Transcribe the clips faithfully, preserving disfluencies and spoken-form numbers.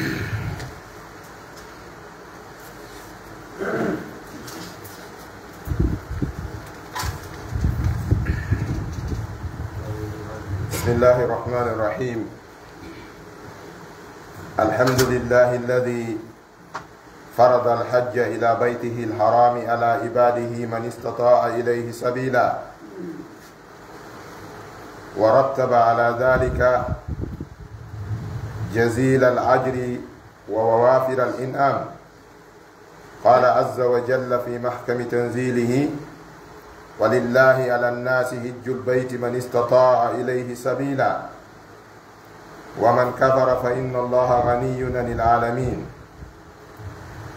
بسم الله الرحمن الرحيم. الحمد لله الذي فرض الحج إلى بيته الحرام على عباده من استطاع إليه سبيلا، ورتب على ذلك جزيل الأجر وووافر الإنعام. قال عز وجل في محكم تنزيله: "ولله على الناس حج البيت من استطاع إليه سبيلا، ومن كفر فإن الله غني عن العالمين".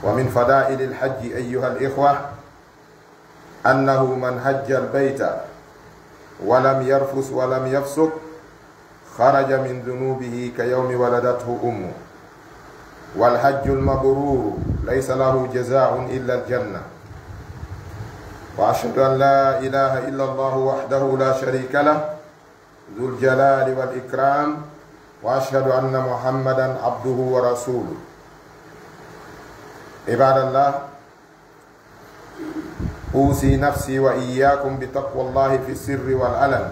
ومن فضائل الحج أيها الإخوة أنه من حج البيت ولم يرفث ولم يفسق خرج من ذنوبه كيوم ولدته أمه. والحج المبرور ليس له جزاء إلا الجنة. وأشهد أن لا إله إلا الله وحده لا شريك له ذو الجلال والإكرام، وأشهد أن محمدا عبده ورسوله. عباد الله، أوصي نفسي وإياكم بتقوى الله في السر والعلن،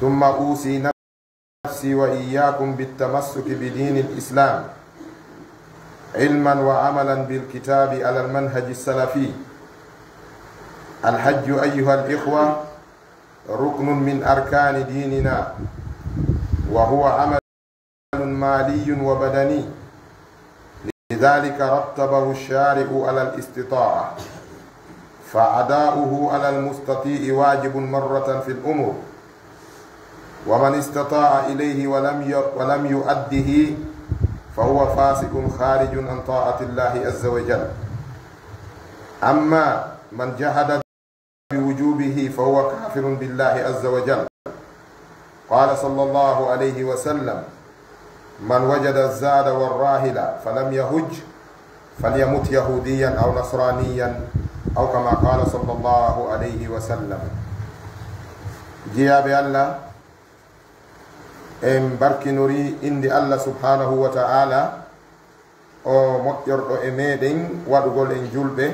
ثم أوصي نفسي وإياكم بالتمسك بدين الإسلام علما وعملا بالكتاب على المنهج السلفي. الحج أيها الإخوة ركن من أركان ديننا، وهو عمل مالي وبدني، لذلك رتبه الشارع على الاستطاعة، فأداؤه على المستطيع واجب مرة في العمر، ومن استطاع إليه ولم ي-، ولم يؤده فهو فاسق خارج عن طاعة الله عز وجل. أما من جحد بوجوبه فهو كافر بالله عز وجل. قال صلى الله عليه وسلم: "من وجد الزاد والراحلة فلم يحج فليمت يهوديا أو نصرانيا"، أو كما قال صلى الله عليه وسلم. Jiyaaɓe Allah, en barkinori innde Allah subhanahu wa ta'ala, o moƴƴorɗo e meɗen waɗugol en julɓe,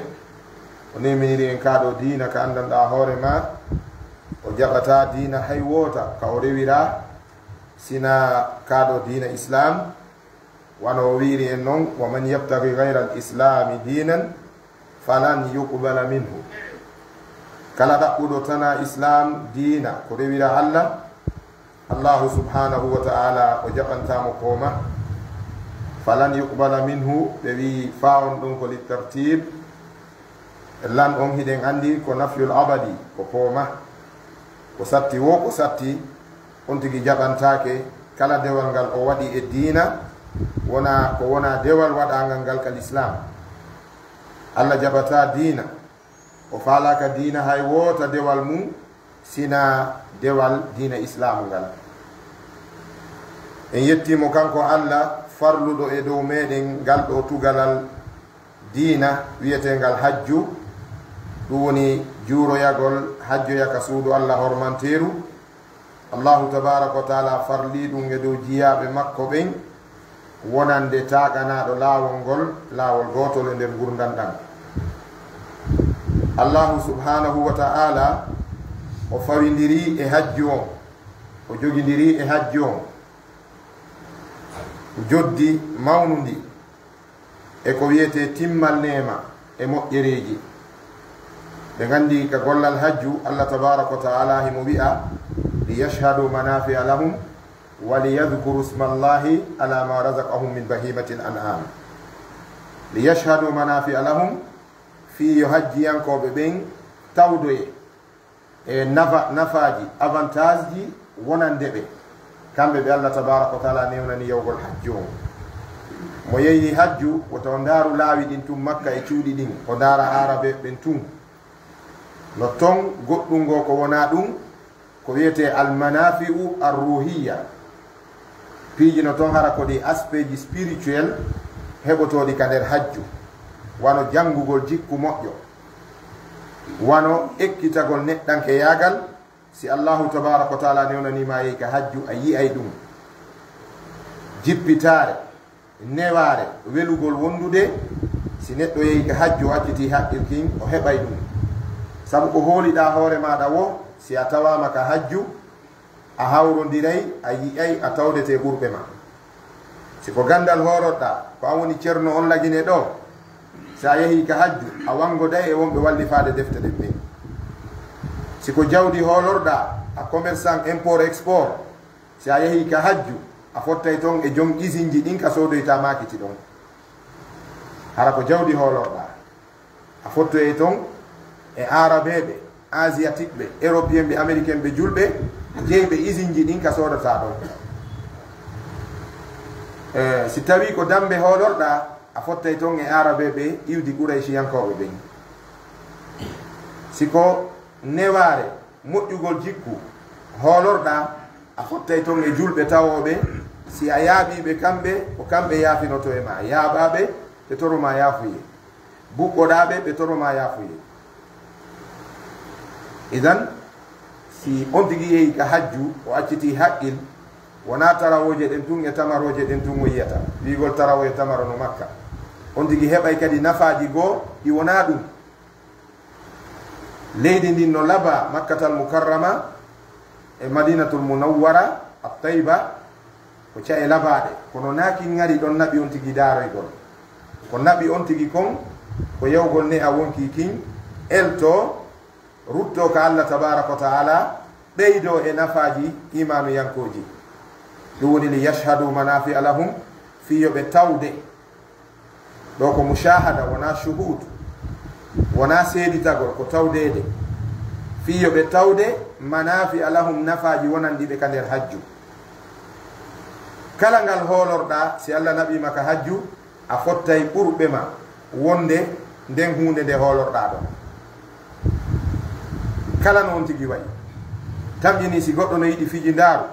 o neminiri en kaa ɗo diina ka anndanɗaa hoore ma, o jaɓataa diina hay woota ka o rewira, sina kaa ɗo diina Islaam, wano o wiiri en non: "Wa man yabtagi gayra al-Islaami diinan falan yuqbala minhu." Kala ɗaɓɓuɗo tanaa Islaam diina ko rewira Allah, Allahu subhanahu wa ta'ala o jaɓantaa mo kooma. "Falan yuqbala minhu", ɓe wi'i faa on ɗon ko littartib. Lan on hiɗen anndi ko nafyul abadi, ko pooma. Ko satti wo ko satti, on tigi jaɓantaake kala dewal ngal o waɗi e diina, wona ko wona dewal waɗaangal ngal ka Lislaam. Allah jaɓataa diina, o faalaaka diina hay woota dewal mum, sina dewal diina Islaamu ngal. En yettii mo kanko Allah, farluɗo e dow meɗen ngal ɗo tugalal diina wi'eteengal hajju, ɗum woni juuroyagol hajjoya ka suudu Allah hormanteeru. Allahu tabaaraka wa taala farlii ɗum e dow jiyaaɓe makko ɓen, wonande taaganaaɗo laawol ngol, laawol gootol e nder ngurndan ɗan. Allahu subhanahu wa ta'ala o fawindiri e hajju on, o jogindiri e hajju on joddi mawnundi e ko wi'etee timmal neema e moƴƴereeji. Ɓe nganndi ka gollal hajju, Allah tabaaraka wa ta'ala himo wi'a: "Liyashhadu manafi'a lahum wa liyadhkuru ismallahi ala ma razaqahum min bahimatil an'am." Liyashhadu manafi'a lahum, fii yo hajjiyankooɓe ɓen tawdoye e nafa, nafaaji, avantage ji wonande ɓe, kamɓe ɓe Allah tabaaraka wa taala newnani yawgol hajju on. Mo yehi hajju, wota o ndaaru laawi ɗin tun Makka e cuuɗi ɗin, o ndaara Aarabe ɓen tun. No ton goɗɗun goo ko wonaa ɗun, ko wi'etee almanafi'u arruhiyya. Piiji no ton hara ko ɗi aspect ji spirituel heɓotooɗi ka nder hajju, wano janngugol jikku moƴƴo, wano ekkitagol neɗɗankeyaagal. Si Allahu tabaaraka wa taala newnanii ma yehi ka hajju, a yi'ay ɗum. Jippitaare, Newaare welugol wondude, si neɗɗo yehi ka hajju, o accitii haqqil kin, o heɓay ɗum. Sabu ko hooliɗaa hoore maaɗa wo, si a tawaama ka hajju, a hawrondiray, a yi'ay, a tawdete ɓurɓe ma. Si ko ganndal hoolorɗaa, ko an woni ceerno on lagine ɗoo, si a yehii ka hajju, a wanngoday e wonɓe wallifaade defte ɗen ɓen. Si ko jawdi hoolorɗaa, a commerçant import export, si a yehii ka hajju, a fottay ton e jom isinji ɗin ka soodoytaa maakiti ɗon. Hara ko jawdi hoolorɗaa. A fottoyay ton e Aarabeeɓe, Asiatique ɓe, Européen ɓe, Américain ɓe, julɓe, jeyɓe isinji ɗin ka soodataa ɗon. Eh, si tawii ko dammbe hoolorɗaa, a fottay ton e Aarabeeɓe iwdi Quraysiyankooɓe ɓen. Si ko newaare moƴƴugol jikku hoolorɗaa, a fottay ton e julɓe tawooɓe, si a yaaɓii ɓe kamɓe, ko kamɓe yaafinotoo e maa. Yaaɓaa ɓe, ɓe toro maa yaafuyee. Buɓɓoɗaa ɓe, ɓe toro maa yaafuyee. Idan, si on tigi yehi ka hajju, o accitii haqqil, wonaa tarawooje ɗen tun e tamarooje ɗen tun o yiyata. Wi'ugol tarawo e tamaro no Makka. On tigi heɓay kadi nafaaji goo ɗi wonaa ɗum. Leydi ndin no labaa, Makkatal Mukarrama e Madinatul Munawwara, At-Tayba, ko ca'e labaaɗe. Kono naa kin ŋari ɗon naɓi on tigi daaroygol. Ko naɓi on tigi kon, ko yawgol ne'a wonkii kin, eltoo, ruttoo ka Allah tabaaraka wa ta'ala, ɓeydoo e nafaaji iimaanuyankooji. Ɗum woni, li yashhadu manafi'a lahum, fii yo ɓe tawde. Ɗoo ko mushahada, wonaa shuhud, wonaa seeditagol, ko tawdeede. Fii yo ɓe tawde manafi'a lahum, nafaaji wonanɗi ɓe ka nder hajju. Kala ngal hoolorɗaa, si Allah naɓii ma ka hajju, a fottay ɓurɓe ma wonde nden huunde nde hoolorɗaa ɗon. Kala no on tigi wayi. Tamƴini si goɗɗo no yiɗi fijindaaru,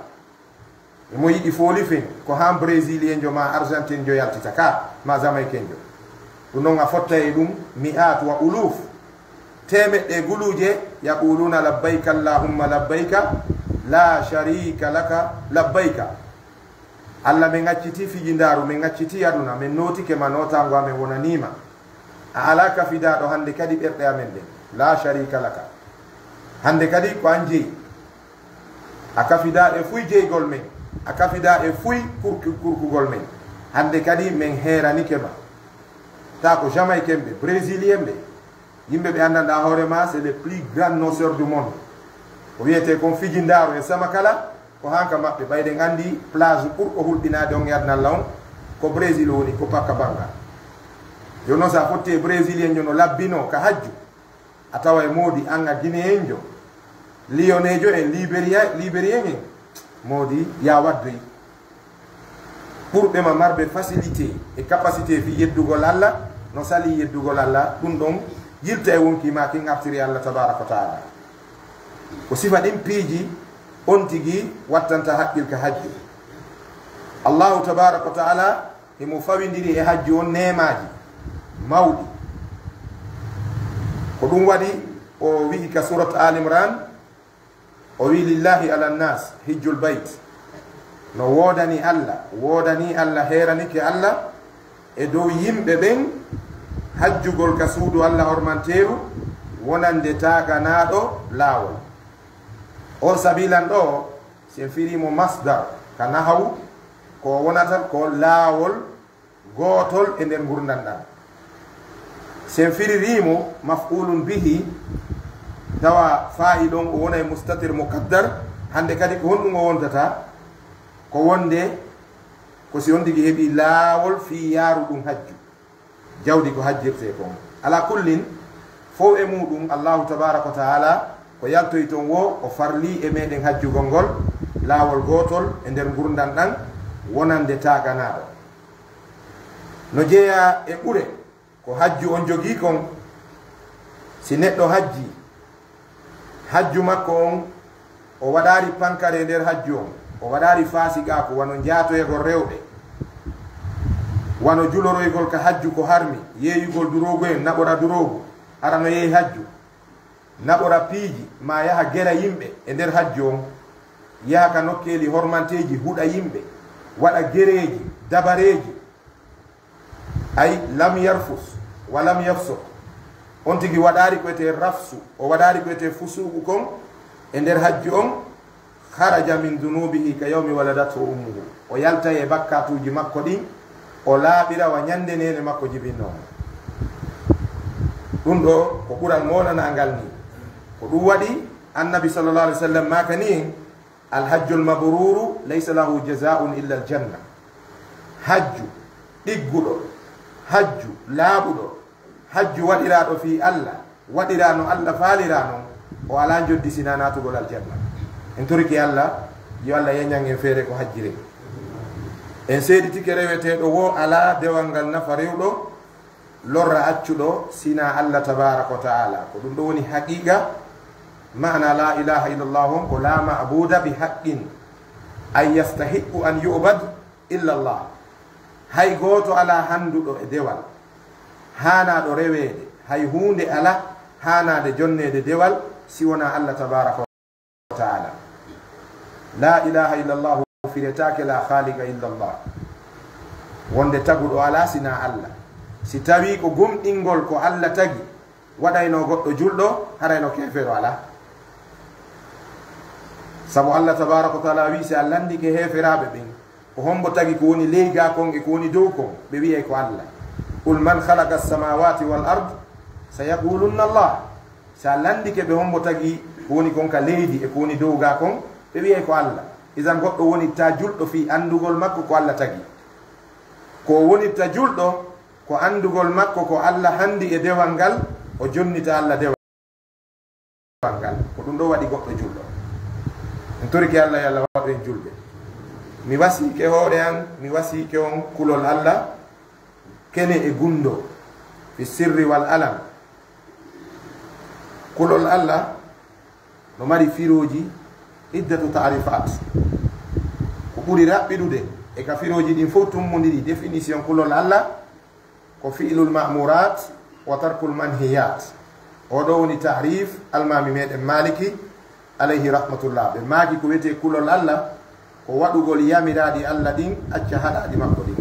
emo yiɗi fooli fen, ko haa Brésilienjo maa Argentinjo yaltita ka, maa Jamaïcainjo. Ɗum non a fottay e ɗum mi'aat wa uluuf. Teemeɗɗe guluuje, yaquluna labbayka Allahumma labbayka, la sharika laka labbayka. Allah, min accitii fijindaaru, min accitii aduna, min nootike ma, nootaango amen wonanii ma. A alaa kafidaaɗo hannde kadi ɓerɗe amen ɗen. La sharika laka. Hannde kadi ko an jeyi. A kafidaa e fuy jeygol men. A kafidaa e fuy kurku-, kurkugol men. Hannde kadi min heeranike ma. Taa ko Jamaïcain ɓe, Brésilien ɓe, yimɓe ɓe anndanɗaa hoore maa, c'est les plus grands noceurs du monde. Ko wiyetee kon fijindaaru e sama kala, ko haa ka maɓɓe. Ɓayde en anndi plage ɓurɗo hulɓinaade on e aduna Allah on, ko Brésil woni, Copacabana. Jooni non, so a fotti e Brésilienjo no labbinoo ka hajju, a tawa e moodi an a Guinéenjo, Liyoneejo en, Libéria, Libérien en, moodi ya waddoy. Ɓurɓe ma marɓe facilité e capacité fii yeddugol Allah, no salii yeddugol Allah, ɗum ɗon yilta e wonkii maa kin artiri Allah tabaaraka wa ta'ala. Ko sifa ɗin piiji on tigi wattanta haqqil ka hajju. Allahu tabaaraka wa ta'ala himo fawindiri e hajju on neemaaji mawɗi. Ko ɗum waɗi o wi'i ka surat Al Imran, o wi'i, "Lillahi ala nnas hijjul bayt." No woodani Allah, woodani Allah, heeranike Allah e dow yimɓe ɓen hajjugol ka suudu Allah hormanteeru wonande taaganaaɗo laawol. On sabilan ɗoo, si en firii mo masdar ka nahawu, ko wonata ko laawol gootol e nder ngurndan ɗan. Si en firirii mo maf'ulun bihi, tawa faa'il on o wonay mustatir muqaddar, hannde kadi ko honɗum o wontata? Ko wonde ko si on tigi heɓii laawol fii yaaruɗum hajju. Jawdi ko hajjirtee kon. Alaa kullin, fow e muuɗum, Allahu tabaaraka wa ta'ala ko yaltoyi ton woo, o farlii e meɗen hajjugol ngol laawol gootol e nder ngurndan ɗan wonande taaganaaɗo. No jeyaa e ɓure ko hajju on jogii kon. Si neɗɗo hajjii, hajju makko on, o waɗaali pankare e nder hajju on, o waɗaali faasiqaaku, wano njaatoyagol rewɓe, wano juloroygol ka hajju ko harmi, yeeyugol duroogu en, naɓora duroogu, hara no yehi hajju, naɓora piiji, maa yaha gera yimɓe e nder hajju on, yaha ka nokkeeli hormanteeji, huɗa yimɓe, waɗa gereeji, dabareeji, Ay lam yarfus wa lam yafsuq. On tigi waɗaari ko etee rafsu, o waɗaari ko etee fusuuqu kon e nder hajju on. Kharaja min dunubihi ka yawmi waladathu ummuhu. O yaltay e bakkaatuuji makko ɗin, o laaɓira wa ñande neene makko jibinnoo mo. Ɗum ɗoo ko ɓural moolanaangal nii. Ko ɗum waɗi Annabi sallallahu alayhi wa sallam maakani en, "Alhajjul mabruru laysa lahu jazaa'un illa aljanna." Hajju ɗigguɗo, hajju laaɓuɗo, hajju waɗiraaɗo fii Allah, waɗiraa no Allah faaliraa non, o alaa njoddi sinaa naatugol aljanna. En torike Allah, yo Allah yeñan en feere ko hajjiren. En seeditike reweteeɗo woo alaa dewal ngal nafa rewɗo, lorra accuɗo, sinaa Allah tabaaraka wa ta'ala. Ko ɗum ɗoo woni haqiiqa maana laa ilaaha illallah on, ko laa ma'buuda bi haqqin, ay yastahiqqu an yu'bad illa Allah. Hay gooto alaa hannduɗo e dewal, haanaaɗo reweede, hay huunde alaa haanaade jonneede dewal si wonaa Allah tabaaraka wa ta'ala. Laa ilaaha illallahu firetaake laa khaaliqa illallah. Wonde taguɗo alaa sinaa Allah. Si tawii ko gomɗingol ko Allah tagi waɗaynoo goɗɗo julɗo, harayno keefeero alaa. Sabu Allah tabaaraka wa ta'ala wii, si a lanndike heeferaaɓe ɓen, ko hombo tagi ko woni ley gaa kon e ko woni dow kon? Ɓe wi'ay ko Allah. Qul man khalaqa as-samawati wal ard, sayaqulunna Allah. Si a lanndike ɓe hombo tagi ko woni kon ka leydi e ko woni dow gaa kon, ɓe wi'ay ko Allah. Idan goɗɗo wonittaa julɗo fii anndugol makko ko Allah tagi. Ko wonittaa julɗo ko anndugol makko ko Allah hanndi e dewal ngal, o jonnita Allah dewal ngal. Ko ɗum ɗoo waɗi goɗɗo julɗo. En torike Allah, yo Allah waɗu en julɓe. Mi wasiike hoore an, mi wasiike on kulol Allah, kene e gunndoo, fi sirri wal alam. Kulol Allah no mari firooji iddatu ta'rifat. Ko ɓuri raɓɓiɗude e ka firooji ɗin fow tummondiri définition kulol Allah, ko fi'lul ma'murat wa tarkul manhiyat. Oo ɗoo woni ta'rif almaami meɗen Maliki, alayhi rahmatullah. Ɓe maaki ko wi'etee kulol Allah, ko waɗugol yamiraaɗi Allah ɗin, acca haɗaaɗi makko ɗin.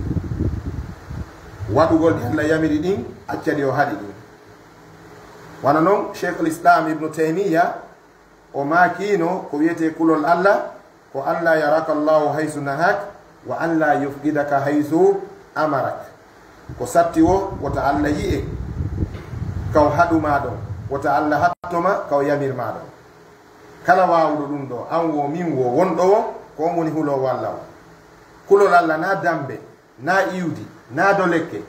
Waɗugol ɗi Allah yamiri ɗin, acca ɗi o haɗi ɗin. Wano non, Sheikhul Islam Ibnu Taymiyya, o maakiino ko wi'etee kulol Allah, ko an laa yaraka Allahu haysu nahak, wa an laa yufqidaka haysu amarak. Ko satti woo, wota Allah yi'e ka o haɗu maa ɗon, wota Allah haɗto ma ka o yamir maa ɗon. Kala waawuɗo ɗum ɗoo, an woo, min woo, wonɗo woo, ko on woni huloowo Allah on. Kulol Allah naa dammbe, naa iwdi, naa dolekke,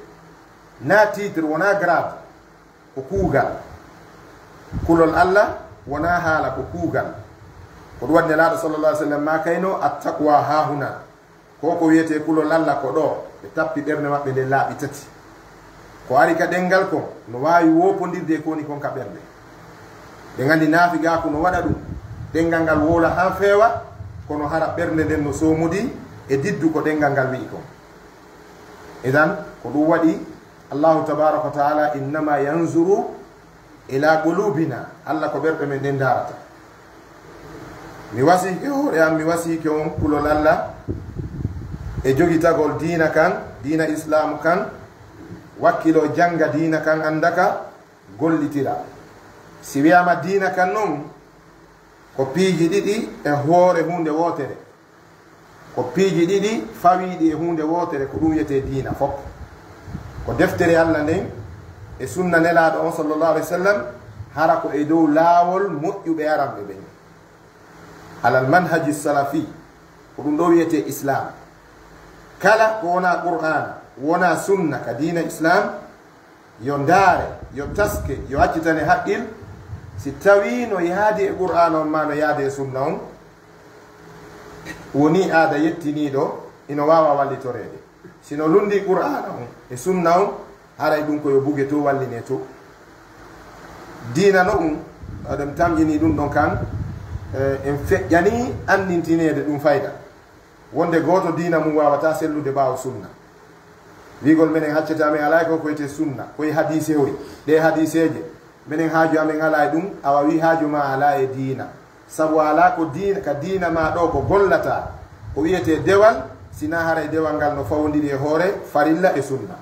naa titre, wonaa grade, ko kuugal. Kulol Allah wonaa haala, ko kuugal. Ko ɗum waɗi Nelaaɗo sallallahu alaihi wasallam maakayno, "Attaqwa haahuna." Ko ko wi'etee kulol Allah ko ɗoo, ɓe tappi ɓernde maɓɓe nden laabi tati. Ko ari ka ɗemngal kon, no waawi woopondirde e ko woni kon ka ɓernde. Ɓe nganndi naafigaaku no waɗa ɗum. Ɗemngal ngal woola haa feewa, kono hara ɓernde nden no soomodi e diddu ko ɗemngal ngal wi'i kon. Idan, ko ɗum waɗi Allahu tabaaraka wa ta'ala, "Innama yanzuru ila qulubina." Allah ko ɓerɗe men ɗen ndaarata. Mi wasiike hoore am, mi wasiike on kulol Allah e jogitagol diina kan, diina Islaamu kan, wakkiloo jannga diina kan, annda ka, gollitira. Si wi'aama diina kan non, ko piiji ɗiɗi e hoore huunde wootere. Ko piiji ɗiɗi fawiiɗi e huunde wootere, ko ɗum wi'etee diina fof. Ko deftere Allah nden e sunna Nelaaɗo on sallallahu alaihi wasallam, hara ko e dow laawol moƴƴuɓe aranɓe ɓen. Alal manhaji salafi, ko ɗum ɗoo wi'etee Islaam. Kala ko wonaa Qur'aana, wonaa sunna ka diina Islaam, yo ndaare, yo taske, yo accitane haqqil. Si tawii no yaadi e Qur'aana on maa no yaadi e sunna on, wonii aada yettiniiɗo, ino waawa wallitoreede. Si no lunndii Qur'aana on e sunna on, haray ɗum ko yo buge to, wallinee to. Diina no ɗum, eɗen tamƴinii ɗum ɗon kan, eh, en feƴƴanii anndintineede ɗum fayda. Wonde gooto diina mum waawataa sellude ɓaawo sunna. Wi'ugol menen accete amen alaa e ko ko wi'etee sunna, ko e hadiiseeji, ɗee hadiiseeje, menen haaju amen alaa e ɗum, awa wi' haaju maa alaa e diina. Sabu a alaa ko diina, ka diina maa ɗoo ko gollataa, ko wi'etee dewal, sinaa haray dewal ngal no fawondiri e hoore farilla e sunna.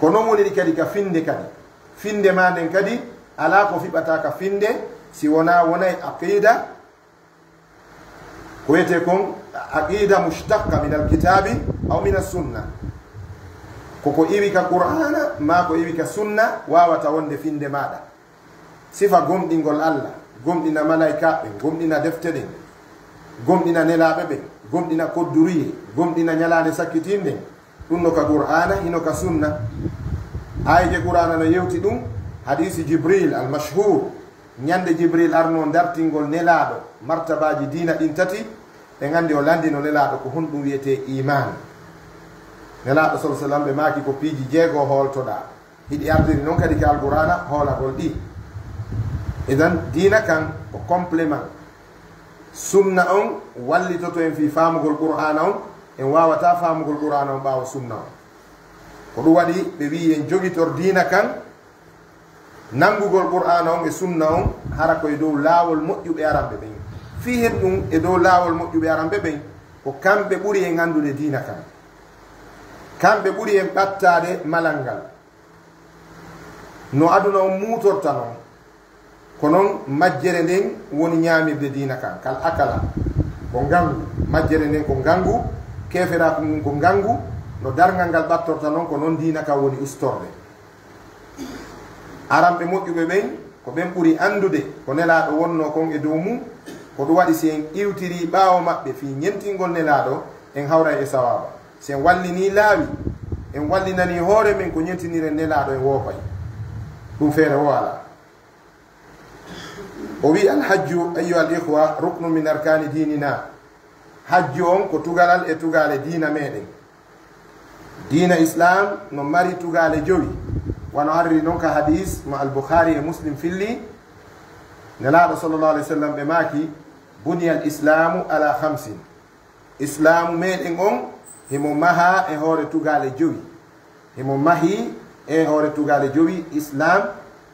Ko noon woniri kadi ka finnde kadi. Finnde maa nden kadi, alaa ko fiɓata ka finnde si wonaa wonay aqida, ko wiyetee kon aqida mushtaqqa min alkitabi aw min assunna. Ko ko iwi ka Qur'aana maa ko iwi ka sunna waawata wonde finnde maaɗa. Sifa gomɗingol Alla, gomɗina malaykaaɓe ɓen, gomɗina defte ɗen, gomɗina nelaaɓe ɓen, gomɗina kodduruyee, gomɗina ñalaande sakkitiinden, ɗum no ka Qur'aana, hino ka sunna. Aayeeje Qur'aana no yewti ɗum, hadiisi Jibril al-mashhuur, ñande Jibril arnoo dartingol Nelaaɗo martabaaji diina ɗin tati, en anndi o lanndino Nelaaɗo ko honɗum wiyetee iimaan. Nelaaɗo sallallaahu alayhi wa sallam ɓe maaki ko piiji jeego hooltoɗaa. Hiɗi ardiri noon kadi ka Alqur'aana hoolagol ɗi. Idan, diina kan ko complément. Sunna on wallitoto en fii faamugol Qur'aana on, en waawataa faamugol Qur'aana on ɓaawo sunna on. Ko ɗum waɗi ɓe wi'i en jogitor diina kan, nanngugol Qur'aana on e sunna on, hara ko e dow laawol moƴƴuɓe aranɓe ɓen. Fii hen ɗum, e dow laawol moƴƴuɓe aranɓe ɓen, ko kamɓe ɓuri en anndude diina kan. Kamɓe ɓuri en ɓattaade malal ngal. No aduna on muutorta non, ko non majjere nden woni ñaamirde diina kan, kal akala, ko ngangu. Majjere nden ko ngangu, keeferaaku ngun ko ngangu, no darngal ngal ɓattorta non, ko non diina kan woni ustorde. Aranɓe moƴƴuɓe ɓen, ko ɓen ɓuri anndude ko Nelaaɗo wonnoo kon e dow mum, ko ɗum waɗi si en iwtirii ɓaawo maɓɓe fii ñentingol Nelaaɗo, en hawray e sawaaba. Si en wallinii laawi, en wallinanii hoore men ko ñentiniren Nelaaɗo, en woopay. Ɗum feere woo alaa. O wi'i, "Alhajju, ayyuhal ikhwa, ruknu min arkaani diinina." Hajju on ko tugalal e tugaale diina meɗen. Diina Islaam no mari tugaale jowi. Wano ariri non ka hadiis mo Al-Bukhari e Muslim filli, Nelaaɗo sallallahu alayhi wa sallam ɓe maaki, "Buniyal Islaamu ala khamsin." Islaamu meɗen on, himo mahaa e hoore tugaale jowi. Himo mahii e hoore tugaale jowi. Islam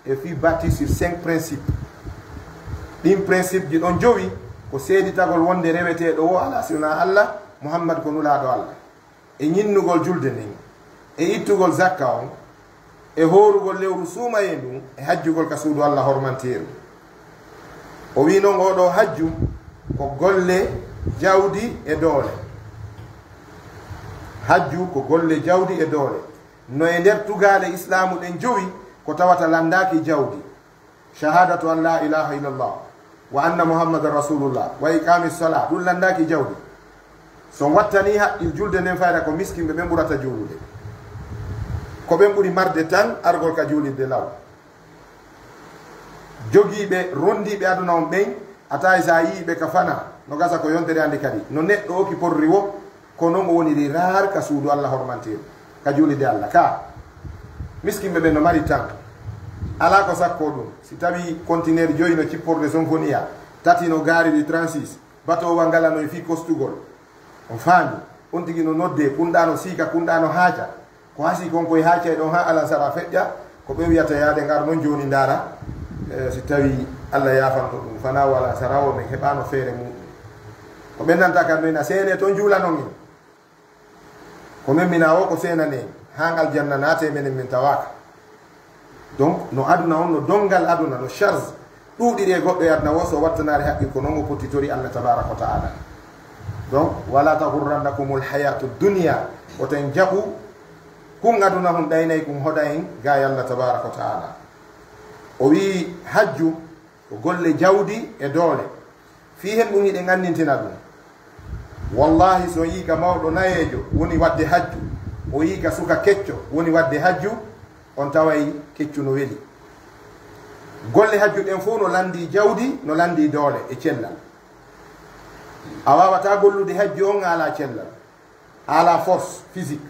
est fut bâti sur cinq principes. Ɗin principe ji ɗon jowi ko seeditagol wonde reweteeɗo woo alaa si wonaa Allah, Muhammad ko nulaaɗo Allah, e ñinnugol julde nden, e ittugol zakka on, e hoorugol lewru suumayee ndun, e hajjugol ka suudu Allah hormanteeru. O wi'i non, oo ɗoo hajju ko golle jawdi e doole. Hajju ko golle jawdi e doole. No e nder tugaale Islaamu ɗen jowi ko tawata lanndaaki jawdi. Shahadatu an la ilaha illallah wa anna Muhammadan rasulullah wa iqaami salaa, ɗum lanndaaki jawdi. So on wattanii haqqil julde nden fayda, ko miskinɓe ɓen ɓurata juulude. Ko ɓen ɓuri marde tan argol ka juulirde law. Jogiiɓe, ronndiiɓe aduna on ɓen, a tawi sa yii ɓe ka fana, no gasa ko yontere hannde kadi. No neɗɗo oki porri wo, ko non o woniri raar ka suudu Allah hormanteeru, ka juulirde Allah ka. Miskinɓe ɓen no mari tan. Alaa ko sakko ɗum. Si tawi kontineer joyi no cipporde Sonfoniya, tati no gaariri trente-six, batoowal ngal no e fii kostugol. On faami? On tigi no noddee, kunɗaa no siika, kunɗaa no haaca. Ko hasii kon koye haacay ɗon haa alansara feƴƴa, ko ɓe wiyata yaade ngar non jooni ndaara, eh, si tawi Allah yaafanto ɗum, fanaa wo alansara wo men heɓaano feere muɗum. Ko ɓennanta kan men a seene to njuulanon en. Ko men mina o ko seenane en, haa aljanna naate menen min tawaaka. Donc, no aduna on, no donngal aduna, no charge ɗuuɗiri e goɗɗo e aduna wo, so wattanaare haqqil ko non o pottitori Allah tabaraka wa ta'ala. Donc, wala taghurrannakumul hayatu dunya, woten jaɓu kun aduna hun ɗaynay kun hoɗa en gaa e Allah tabaraka wa ta'ala. O wi'i hajju ko golle jawdi e doole. Fii hen ɗum hiɗen anndintina ɗum. Wallahi, so on yii ka mawɗo nayeejo woni waɗde hajju, o yii ka suka kecco woni waɗde hajju, on taway keccu no weli. Golle hajju ɗen fof no lanndii jawdi, no lanndii doole e cellal. A waawataa gollude hajju on a alaa cellal, a alaa force physique.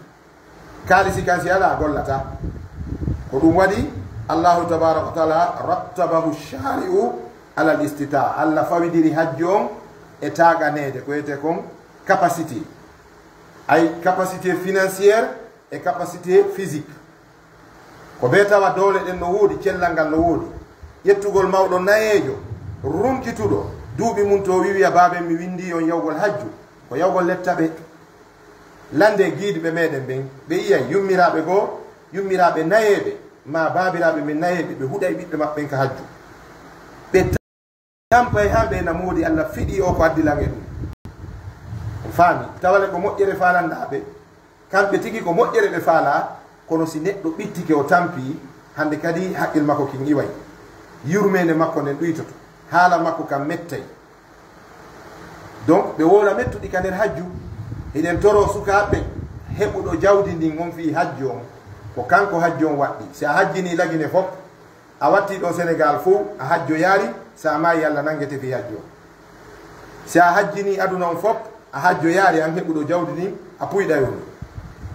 Kaalisi kan si alaa, a gollataa. Ko ɗum waɗi Allahu tabaraka wa taala rattabahu shari'u alal istitaa. Allah fawidiri hajju on e taaganeede, ko wiyetee kon capacité. Ay capacité financière e capacité physique. Ko bee tawa doole ɗen no woodi, cellal ngal no woodi. Ƴettugol mawɗo nayeejo, runkituɗo, duuɓi mum to wi'a, "Baaben, mi winndii on yahugol hajju," ko yahugol letta ɓe. Lannde giidiɓe meɗen ɓen, ɓe yi'ay yummiraaɓe goo, yummiraaɓe nayeeɓe, maa baabiraaɓe men nayeeɓe, ɓe huɗay ɓiɓɓe maɓɓen ka hajju. Ɓe tampay haa ɓe na moodi Allah fiɗi o ko addi lan e ɗum. On faami? Tawale ko moƴƴere faalanɗaa ɓe, kamɓe tigi ko moƴƴere ɓe faalaa, kono si neɗɗo ɓittike o tampi, hande kadi haqqil makko kin iway. Yurmeende makko nden ɗuytoto. Haala makko kan mettay. Donc, ɓe woola mettuɗi ka nder hajju. Hiɗen toro sukaaɓe heɓuɗo jawdi ndin on fii hajju on. Ko kanko hajju on waɗɗi. Si a hajjini Lagine fof, a watti ɗo Sénégal fof, a hajjoyaari, si a maayi Allah nangete fii hajju on. Si a hajjini aduna on fof, a hajjoyaari, an heɓuɗo jawdi ndin, a puyɗay on.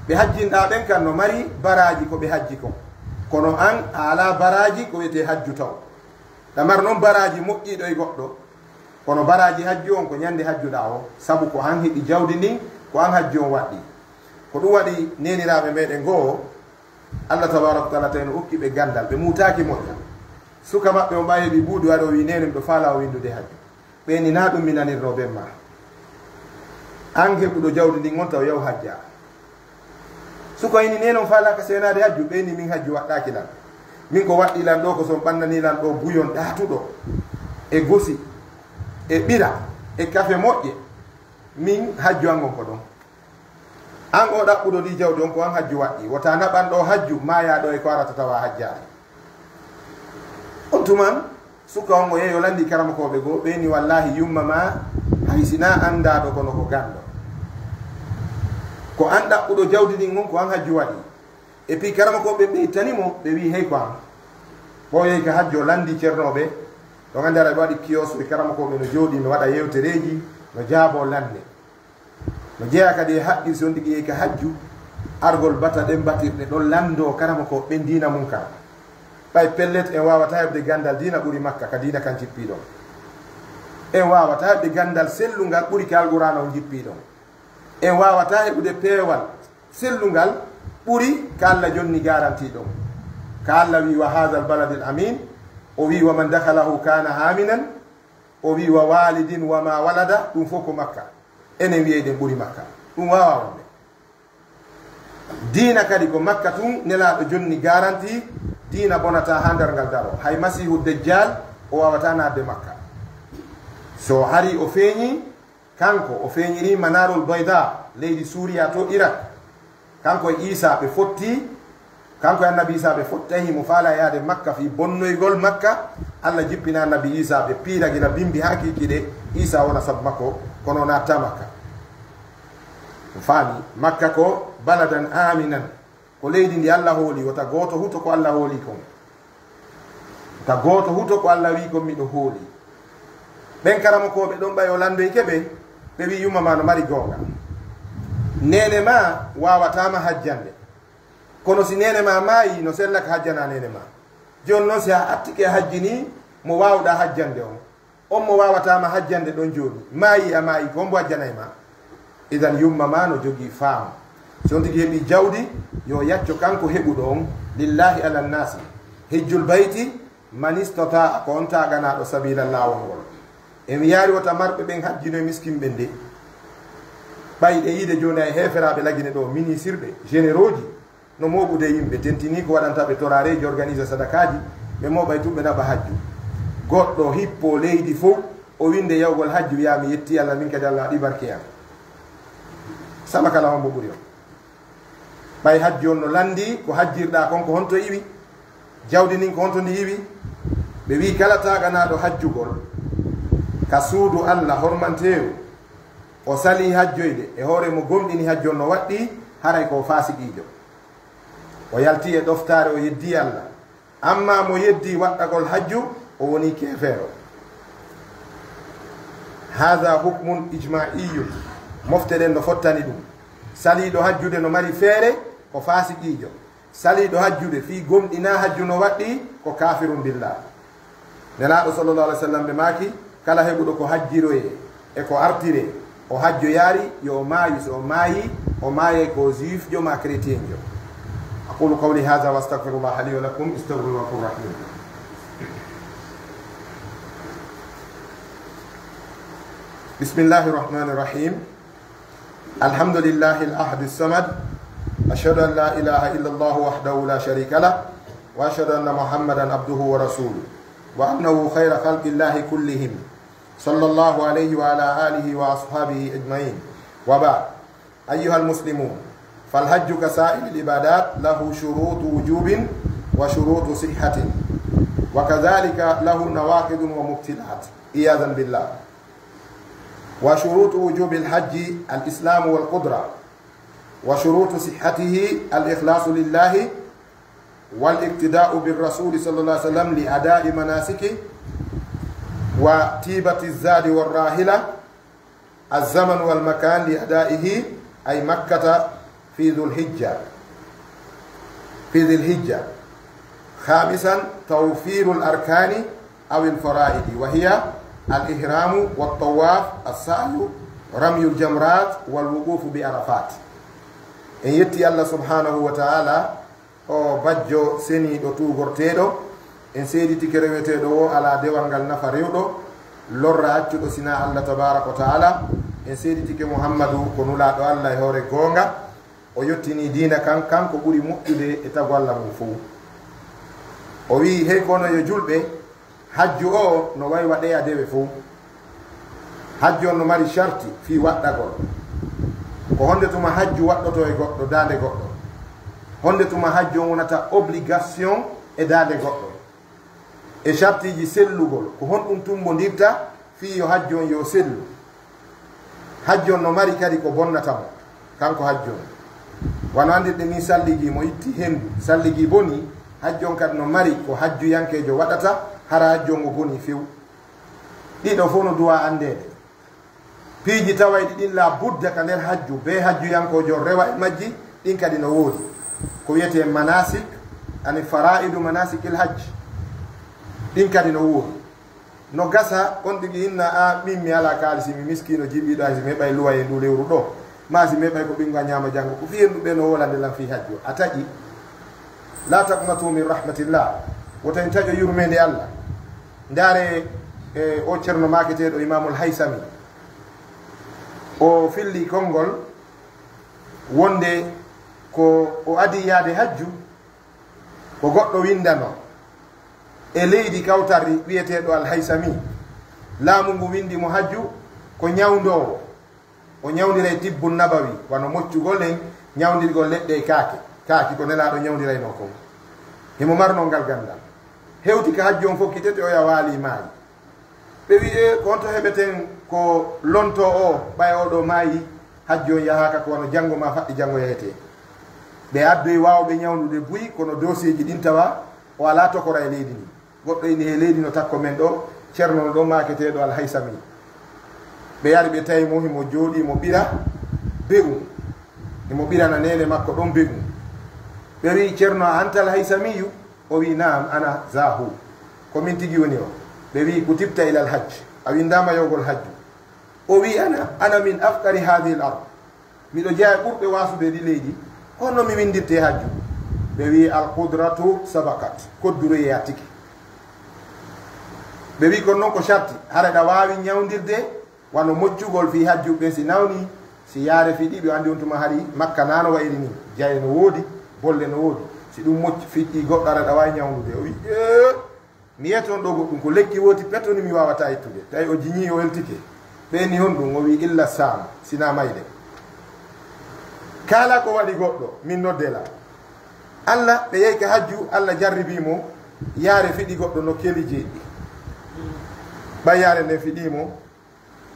Ɓe hajjinɗaa ɓen kan no mari baraaji ko ɓe hajji kon. Kono an, a alaa baraaji ko wiyetee hajju taw. Ɗa mar non baraaji moƴƴiiɗo e goɗɗo. Kono baraaji hajju on ko ñande hajjuɗaa o, sabu ko an heɓi jawdi ndin, ko an hajju on waɗɗi. Ko ɗum waɗi neeniraaɓe meɗen goo, Allah tabaaraka wa taala tawi no okki ɓe ganndal, ɓe muutaaki moƴƴa. Suka maɓɓe on ɓay heɓi buuɗi waɗi o wi neene miɗo faalaa o winndude hajju. Ɓe ni na ɗum mi nanirno ben ma. An heɓuɗo jawdi ndin on taw yaw hajja. Suka ini neene on faalaaka seenaade hajju, ɓe ni min hajju waɗɗaaki lan. Min ko waɗɗi lan ɗo ko son ɓannani lan ɗo buyon ɗaatuɗo e gosi e ɓira e kafe moƴƴe. Min hajju an on ko ɗon. An o ɗaɓɓuɗo ɗi jawdi on ko an hajju waɗɗi. Wota naɓan ɗo hajju, maayaa ɗo e ko arata tawa hajjaali. On tuman, suka on o yeeyo lanndi karamokooɓe goo, ɓe ni wallaahi yumma ma hay si na anndaaɗo kono ko ganndo. Ko an ɗaɓɓuɗo jawdi ndin on ko an hajju waɗi. Et puis karamokooɓe ɓe ittani mo, ɓe wi hey ko an. Ɓooyey ka hajjo lanndi cernooɓe, ɗon anndi ara ɓe waɗi kiyos ɓe karamokooɓe no jooɗi, no waɗa yewtereeji, no jaaboo lannde. No jeyaa kadi e haqqil si on tigi yehi ka hajju, argol bata ɗen batirɗe ɗon lanndoo karamokooɓe ɓen diina mun kan. Ɓay pellet en waawataa heɓde ganndal diina ɓuri Makka ka diina kan jippii ɗon. En waawataa heɓde ganndal sellungal ɓuri ka Alqur'aana on jippii ɗon. En waawataa heɓude peewal sellungal ɓuri ka Allah jonni garanti ɗon. Ka Allah wi wa haadal baladil amin, o wi wa man dakhalahu kana aminan, o wi wa walidin wa ma walada, ɗum fof ko Makka. Enen wiyey ɗen ɓuri Makka. Ɗum waawaa wonde. Diina kadi ko Makka tun Nelaaɗo jonni garanti, diina bonataa haa darngal daro. Hay Masiihu Dajjal o waawataa naatde Makka. So harii o feeñii, kanko o feeñirii Manarul Bayda, leydi Suuriya to Irak. Kanko e Iisaa ɓe fotti, kanko e Annabi Iisaa ɓe fotti, tawi himo faalaa yaade Makka fii bonnoygol Makka. Alla jippina Annabi Iisaa, ɓe piira gila bimbi haa kiikiiɗe, Iisaa wona sabu makko, kono o naattaa Makka. On faami? Makka ko baladan aaminan, ko leydi ndi Alla hooli, wota gooto huto ko Alla hooli kon. Wota gooto huto ko Alla wii kon miɗo hooli. Ɓen karamokooɓe ɗon ɓay o lanndoyke ɓe, ɓe wii yumma ma no mari goonga. Neene ma waawataa ma hajjande. Kono si neene ma maayi, no sella ka hajjanaa neene ma. Jooni non si a attike a hajjinii mo waawɗaa hajjande on, on mo waawataa ma hajjande ɗon jooni, maayi a maayi, ko hombo hajjanay ma? Idan yumma ma no jogii faamu. Si on tigi heɓii jawdi, yo yacco kanko heɓuɗo on, lillahi ala nnaasi, hijjul bayti, man istata'a, ko on taaganaaɗo sabiila laawol ngol. E mi yaari wota marɓe ɓen hajjino e miskin ɓen de. Ɓay ɗe yiide jooni e heeferaaɓe Lagine ɗo, minisirɓe, généraux ji, no mooɓude yimɓe, tentinii ko waɗanta ɓe torareeji, organise sadakaaji, ɓe mooɓay tun ɓe naɓa hajju. Goɗɗo hippoo leydi fow, o winnde yawgol hajju, wi'a mi yettii Alla, min kadi Alla waɗi barke am. Sama kala hombo ɓuri on. Ɓay hajju on no lanndii, ko hajjirɗaa kon ko honto iwi? Jawdi ndin ko honto ndi iwi? Ɓe wi'i kala taaganaaɗo hajjugol ka suudu Alla hormanteeru, o salii hajjoyde e hoore mo gomɗini hajju on no waɗɗii, haray ko o faasiqiijo. O yaltii e ɗoftaare, o yeddii Alla. Ammaa mo yeddii waɗɗagol hajju, o wonii keefeero. Haadha hukmun ijma'iyyun. Mofte ɗen no fottani ɗum. Saliiɗo hajjude no mari feere, ko faasiqiijo. Saliiɗo hajjude fii gomɗinaa hajju no waɗɗii, ko kaafirun billah. Nelaaɗo sallallahu alaihi wasallam ɓe maaki, kala heɓuɗo ko hajjiroyee e ko artiree, o hajjoyaari, yo o maayu, so o maayii, o maayay ko juifjo maa chrétienjo. أقول قولي هذا وأستغفر الله لي ولكم، استغفروه إنه هو الغفور الرحيم. بسم الله الرحمن الرحيم. الحمد لله الأحد الصمد، أشهد أن لا إله إلا الله وحده لا شريك له، وأشهد أن محمدا عبده ورسوله، وأنه خير خلق الله كلهم، صلى الله عليه وعلى آله وأصحابه أجمعين. وبعد، أيها المسلمون، فالحج كسائر العبادات له شروط وجوب وشروط صحة، وكذلك له نواقض ومبطلات، عياذا بالله. وشروط وجوب الحج الإسلام والقدرة، وشروط صحته الإخلاص لله والاقتداء بالرسول صلى الله عليه وسلم لأداء مناسكه، وطيبة الزاد والراحلة، الزمن والمكان لأدائه، أي مكة في ذو الحجة، في ذي الحجة. خامسا، توفير الأركان أو الفرائض، وهي الإحرام والطواف، السعي، رمي الجمرات، والوقوف بعرفات. En yetti Allah subhanahu wa ta'ala, o bajjo seniiɗo tuugorteeɗo. En seeditike reweteeɗo o alaa dewal ngal nafa rewɗo, lorra accuɗo sinaa Allah tabaaraka wa ta'ala. En seeditike Muhammadu ko nulaaɗo Allah e hoore goonga. O yottinii diina kan, kanko ɓuri moƴƴude e tagu Allah mum fow. O wi'i, hey kono yo julɓe, hajju o no wayi waɗeya dewe fow. Hajju on no mari sharti fii waɗɗagol. Ko honde tuma hajju waɗɗoto e goɗɗo, daande goɗɗo? Honde tuma hajju on wonata obligation e daande goɗɗo? E shartiiji sellugol, ko honɗum tumbondirta fii yo hajju on yo sellu? Hajju on no mari kadi ko bonnata mo, kanko hajju on. Wano anndirɗen ni, salligi mo itti hendu, salligi boni, hajju on kadi no mari ko hajjuyankeejo waɗata, hara hajju on o boni few. Ɗiɗo fow no duwaa anndeede. Piiji tawayɗi ɗin la budda ka nder hajju, bee hajjuyankoojo rewa e majji, ɗin kadi no woodi. Ko wi'etee manasik, ani fara'idu manasikil hajj. Ɗin kadi no woodi. No gasa on tigi inna, a, min mi alaa kaalisi, mi miskiino jimɓiiɗo, hay si mi heɓay luwayee ndu lewru ɗo, maa si mi heɓay ko ɓinngu am ñaama janngo, ko fii en ɗum ɓe no wolande lan fii hajju. A taƴi. La taqnatu min rahmatillah. Wota en taƴo yurmeende Allah. Ndaare, e, o ceerno maaketeeɗo Imaamul Haysami. O filli konngol wonde ko o adii yaade hajju, ko goɗɗo winndano e leydi kawtarri wi'eteeɗo Al Haysami. Laamu ngu winndi mo hajju ko ñawndoowo. O ñawndiray tibbu nabawi, wano moccugol en, ñawndirgol leɗɗe e kaake. Kaaki ko Nelaaɗo ñawndiraynoo kon. Himo marnoo ngal ganndal. Hewti ka hajju on fokkitete, oya waali maayi. Ɓe wi'i, e, ko honto heɓeten ko lonto o, ɓay o ɗo maayi, hajju on yahaaka, ko wano janngo maa faɗɗi janngo yahetee. Ɓe addoyi waawɓe ñawndude buy, kono doosieeji ɗin tawa o alaa tokora e leydi ndin. Goɗɗo ini he leydi no takko men ɗo, ceerno no ɗo maaketeeɗo Al Haysami. Ɓe yari ɓe tawi mo, himo jooɗii, mo ɓira be'un. Himo ɓirana neene makko ɗon be'un. Ɓe wi'i, "Ceerno, a anta Al Haysamiyu?" O wi'i, "Naam, ana zaahu. Ko min tigi woni o." Ɓe wi'i, "Kutibta ilal hajj. A winndaama yahugol hajju." O wi'i, "Ana, ana min afqari haadihil ard. Miɗo jeyaa e ɓurɓe waasude e ɗi leydi. Honno mi winndirtee hajju?" Ɓe wi'i, "Al qudratu sabaqat. Kodduroye yattike." Ɓe wi'i, "Kono non ko sharti, hara ɗa waawi ñawndirde wano moccugol fii hajjuɓe ɓen si nawni, si yaare fiɗi, ɓe anndi on tuma hari Makka naa no wa'iri nii. Jaye no woodi, bolle no woodi. Si ɗum mocci fiɗɗii goɗɗo, hara ɗa waawi ñawndude." O wi'i, "Ee." Mi yeton ɗo goɗɗum, ko lekki wooti petoni mi waawataa ittude. Tawi o jiñii, o weltike. Ɓe ni honɗum? O wi'i, "Illa saam, sinaa mayde." Kala ko waɗi goɗɗo, min nodde la. Allah, ɓe yehi ka hajju, Allah jarribii mo, yaare fiɗi goɗɗo no keli jeeɗi. Ɓay yaare nden fiɗii mo,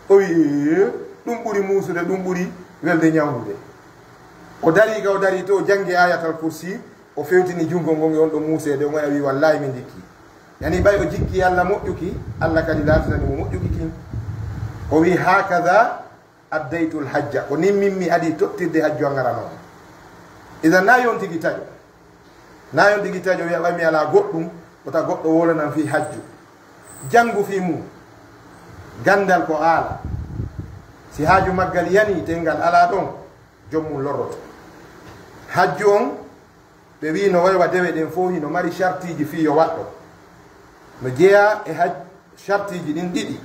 o wi'i, "Ɗum ɓuri muusude, ɗum ɓuri welde ñawndude." O darii ka o darii to, o janngi Ayatal Kursi, o fewtini junngo ngon e on ɗo muuseede, on oya wi'i, "Wallaahi mi ndikki." Yani ɓay o jikki Allah moƴƴuki, Allah kadi laatinani mo moƴƴuki kin. O wi'i, "Haakada addaytul hajja." Ko nin min mi adii tottirde hajju an arano. Idan naa yon tigi taƴo. Naa yon tigi taƴo wi'a, "Ɓay mi alaa goɗɗum, wota goɗɗo wolanan fii hajju." Janngu fii mum. Ganndal ko aala. Si haaju maggal yani, te ngal alaa ɗon, jom mum lorroto. Hajju on, ɓe wi'i no waywa dewe ɗen fow, hino mari shartiiji fii yo waɗɗo. No jeyaa e haj-, shartiiji ɗin ɗiɗi.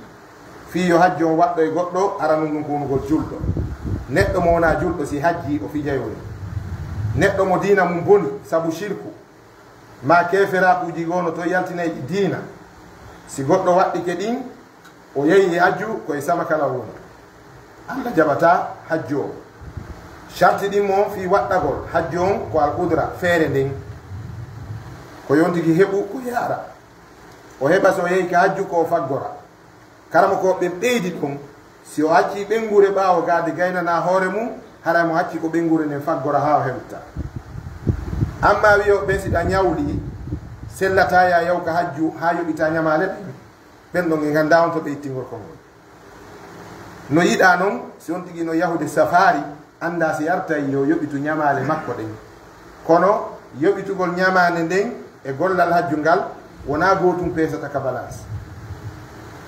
Fii yo hajju on waɗɗo e goɗɗo, aranun ɗum ko wonugol julɗo. Neɗɗo mo wonaa julɗo, si hajji, o fijay woni. Neɗɗo mo diina mum boni sabu shirku, maa keeferaakuuji goo no toon yaltinayɗi diina, si goɗɗo waɗɗike ɗin, o yehi e hajju, ko e sama kala woni. Allah jaɓataa hajju on. Sharti ɗin mo fii waɗɗagol hajju on ko al qudra, feere nden. Ko yontigi heɓu ko yaara. O heɓa so o yehi ka hajju ko o faggora. Karamokooɓe ɓen ɓeydi ɗon, si o accii ɓeynguure ɓaawo gaade gaynanaa hoore mum, haray mo acci ko ɓeynguure nden faggora haa o hewta. Ammaa wi'ooɓe ɓen si ɗa ñawlii, sellataa yaa yaw ka hajju haa yoɓitaa ñamaale ɗen, ɓen ɗon en nganndaa on to ɓe ittingol konngol. No yiɗaa non, si on tigi no yahude safaari, anndaa si artay yo yoɓitu ñamaale makko ɗen. Kono yoɓitugol ñamaande nden e gollal hajju ngal wonaa gootum peesata ka balance.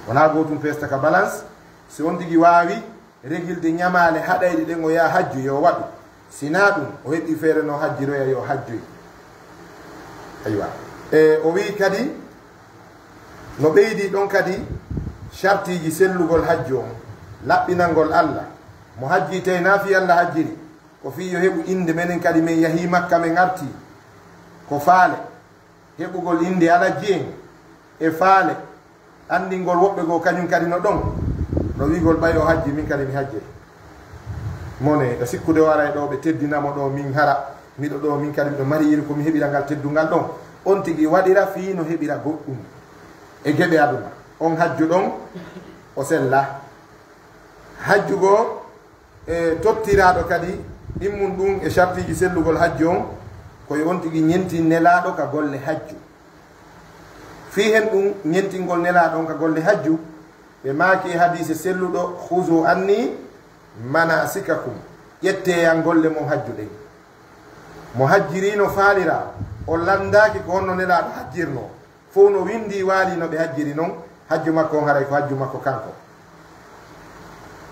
Wonaa gootum peesata ka balance. Si on tigi waawi regilde ñamaale haɗayɗe ɗen o yaha hajju, yo waɗu. Si naa ɗum, o heɓii feere no hajjiroya, yo hajjoy. Aywa. E o wi'i kadi, no ɓeydii ɗon kadi shartiiji sellugol hajju on, laɓɓinangol Allah. Mo hajjii tawi naa fii Allah hajjiri, ko fii yo heɓu innde, menen kadi men yahii Makka, men artii. Ko faale, heɓugol innde alajji en, e faale, anndingol woɓɓe goo kañum kadi no ɗon, no wi'ugol ɓay o hajji, min kadi mi hajjay. Mone, e sikkude o aray ɗoo ɓe teddina mo ɗoo, min hara, miɗo ɗoo, min kadi miɗo mari iri ko mi heɓira ngal teddungal ɗon. On tigi waɗira fii no heɓira goɗɗum e geɓe aduna. On hajju ɗon, o sella. Hajju goo, e tottiraaɗo kadi, ɗimmun ɗum e shartiiji sellugol hajju on, ko yo on tigi ñentin Nelaaɗo ka golle hajju. Fii hen ɗum ñentingol Nelaaɗo on ka golle hajju, ɓe maaki e hadiise selluɗo, "Khuzu anni manasikakum." Ƴettee yan golle mon hajju ɗen. Mo hajjiri no faaliraa, o lanndaaki ko honno Nelaaɗo hajjirnoo. Fow no winndii waalii no ɓe hajjiri non, hajju makko on haray ko hajju makko kanko.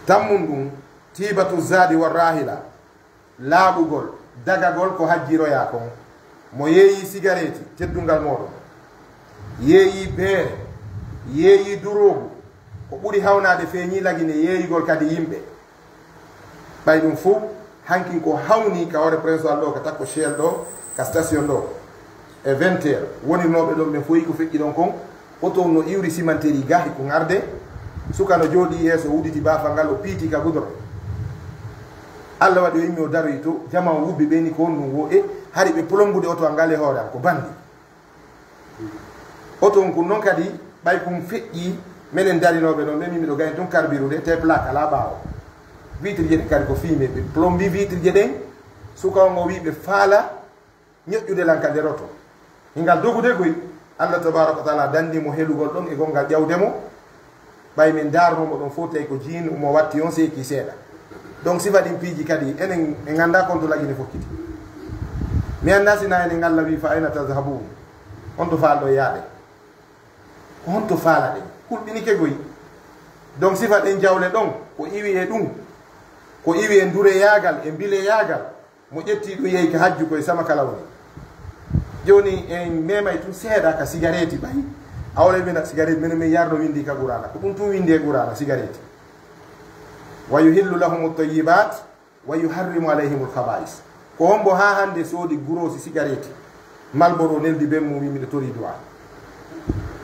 Tammun ɗum, tiibatu zaadi wa raahila, laaɓugol, dagagol ko hajjiroyaa kon. Mo yeeyii sigareeti, teddungal mooɗon. Yeeyii beere, yeeyii duroogu, ko ɓuri hawnaade feeñii Lagine yeeyugol kadi yimɓe. Ɓay ɗum fow, hankin ko hawni ka hoore Prince Hall ɗoo, ka takko Shell ɗoo, ka station ɗoo, e vingt heures, wonirnooɓe ɗon ɓen fow ko feƴƴi ɗon kon, oto no iwri simanteri gahi ko ŋarde, suka no jooɗii yeeso, wuditi baafal ngal, o piiti ka gudoro. Allah waɗi o immi o daroyi to, jama o wubbi ɓeyni ko honɗum wo e, hari ɓe polombude oto ngal e hoore am, ko bandi. Oto on kun non kadi, ɓay kun feƴƴii, menen darinooɓe ɗon, ɓe min miɗo gayi tun karbirude, te plaque alaa ɓaawo. Vitre je ɗen kadi ko fii men, ɓe plombi vitre je ɗen, suka on o wi'i ɓe faala ñoƴƴude lan ka nder oto. Hingal dogude koy, Allah tabaraka wa taala dandi mo helugol ɗon e gongal ƴawde mo, ɓay min ndaarnoo mo ɗon fow tawi ko jiin mo watti on seeki seeɗa. Donc sifa ɗin piiji kadi, enen en nganndaa kon to Lagine fokkiti. Mi anndaa si na enen Allah wi, "Fa ayna tadhhabun?" On to faalɗo yaade? Ko honto faalaɗen? Hulɓinike goy. Donc sifa ɗen jawle ɗon, ko iwi e ɗum, ko iwi e ndureyaagal, e mbileyaagal, mo ƴetti ɗum yehi ka hajju koye sama kala woni. Jooni en memay tun seeɗa ka sigareeti ɓay. A wala wina sigareeti, menen min yarno windi ka Qur'aana. Ko ɗum tun windi e Qur'aana, sigareeti. "Wa yuhillu lahumu tayyibat, wa yuharrimu alayhimul khaba'is." Ko hombo haa hande soodi guroosi sigareeti, Malboro, neldi ben mum wi miɗo tori du'a.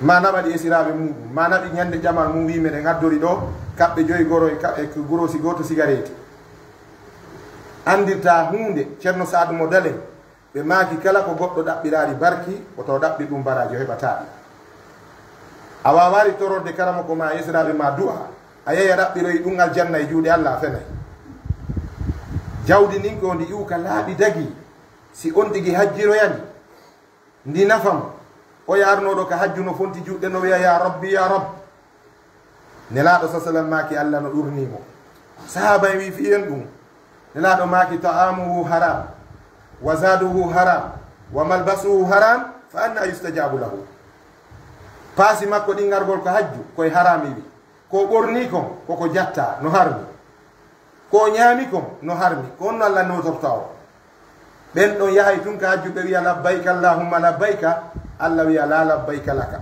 Ma naɓa ɗi esiraaɓe muɗum, ma naɓi ñande ƴamal mum wi meɗen addori ɗo kaɓɓe joyi goro e ka-, e guroosi gooto sigareeti. Andirta huunde, Ceerno Saadu mo Dalen, ɓe maaki kala ko goɗɗo ɗaɓɓiraali barki, o taw ɗaɓɓi ɗum baraaji, o heɓataa ɗi. A waawaali tororde karamoko ma, yesiraaɓe ma du'a, a yehi a ɗaɓɓiroyi ɗum aljanna e juuɗe Allah, a fenay. Jawdi ndin ko ndi iwu ka laaɓi dagi, si on tigi hajjiroyani, ndi nafa mo. Oya arnooɗo ka hajju no fonti juuɗe no wi'a, "Ya Rabbi, ya Rabb." Nelaaɗo sa sallam maaki Allah no ɗurnii mo. Sahaaba en wi, "Fii en ɗum?" Nelaaɗo maaki, "Ta'amuhu haram, wa zaduhu haram, wa malbasuhu haram, fa anna yustajabu lahu?" Paasi makko ɗin ngargol ko hajju, koye haram iwi. Ko ɓornii kon, koko jatta, no harmi. Ko ñaami kon, no harmi. Ko honno Allah nootorta o? Ɓen ɗon yahay tun ka hajju, ɓe wi'a, "Labbayka Allahumma labbayka." Allah wi'a, "La labbayka laka."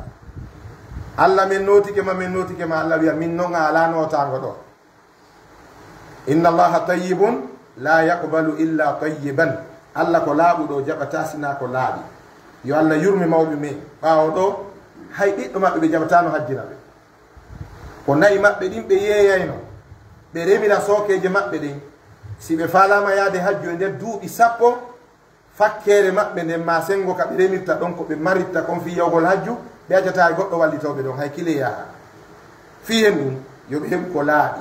Allah, min nootike ma, min nootike ma. Allah wi'a, "Min non a alaa nootaango ɗo." "Inna Allaha tayyibun la yaqbalu illa tayyiban." Alla ko laaɓuɗo, o jaɓataa sinaa ko laaɓi. Yo Alla yurme mawɓe men. Ɓaawo ɗo, hay ɓiɗɗo maɓɓe ɓe jaɓataano hajjina ɓe. Ko na'i maɓɓe ɗin ɓe yeeyayno, ɓe remira sookeeje maɓɓe ɗen. Si ɓe faalaama yaade hajju e nder duuɓi sappo, fakkeere maɓɓe nden maa senngo ka ɓe remirta ɗon ko ɓe maritta kon fii yahugol hajju, ɓe accataa e goɗɗo wallitoo ɓe ɗon, hay kile yaha. Fii hen ɗum, yo ɓe heɓu ko laaɓi.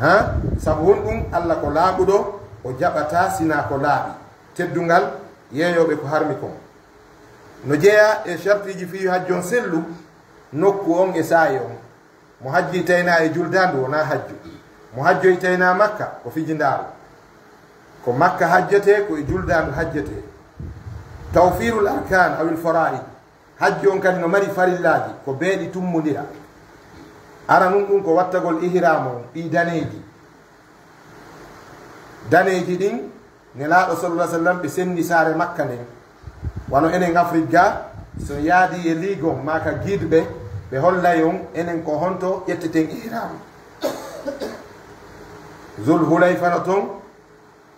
Ha? Sabu honɗum? Alla ko laaɓuɗo, o jaɓataa sinaa ko laaɓi. Teddungal yeeyooɓe ko harmi kon. No jeyaa e shartiiji fii hajju on sellu, nokku on e saa'i on. Mo hajji taynaa e juldaandu wonaa hajju. Mo hajjoy taynaa Makka ko fijindaaru. Ko Makka hajjetee, ko e juldaandu hajjetee. Tawfiirul arkaan awil faraa'id. Hajju on kadi no mari farillaaji, ko beeɗi tummondira. Aranun ɗum ko wattagol ihraam on, ɗii daneeji. Daneeji ɗin, Nelaaɗo sallallahu alaihi wasallam ɓe senndi saare Makka nden. Wano enen Afrik ga, so yaadi e liigon maa ka giidɓe, ɓe hollay on enen ko honto ƴetteten ihraam. Zul Hulayfa no ton,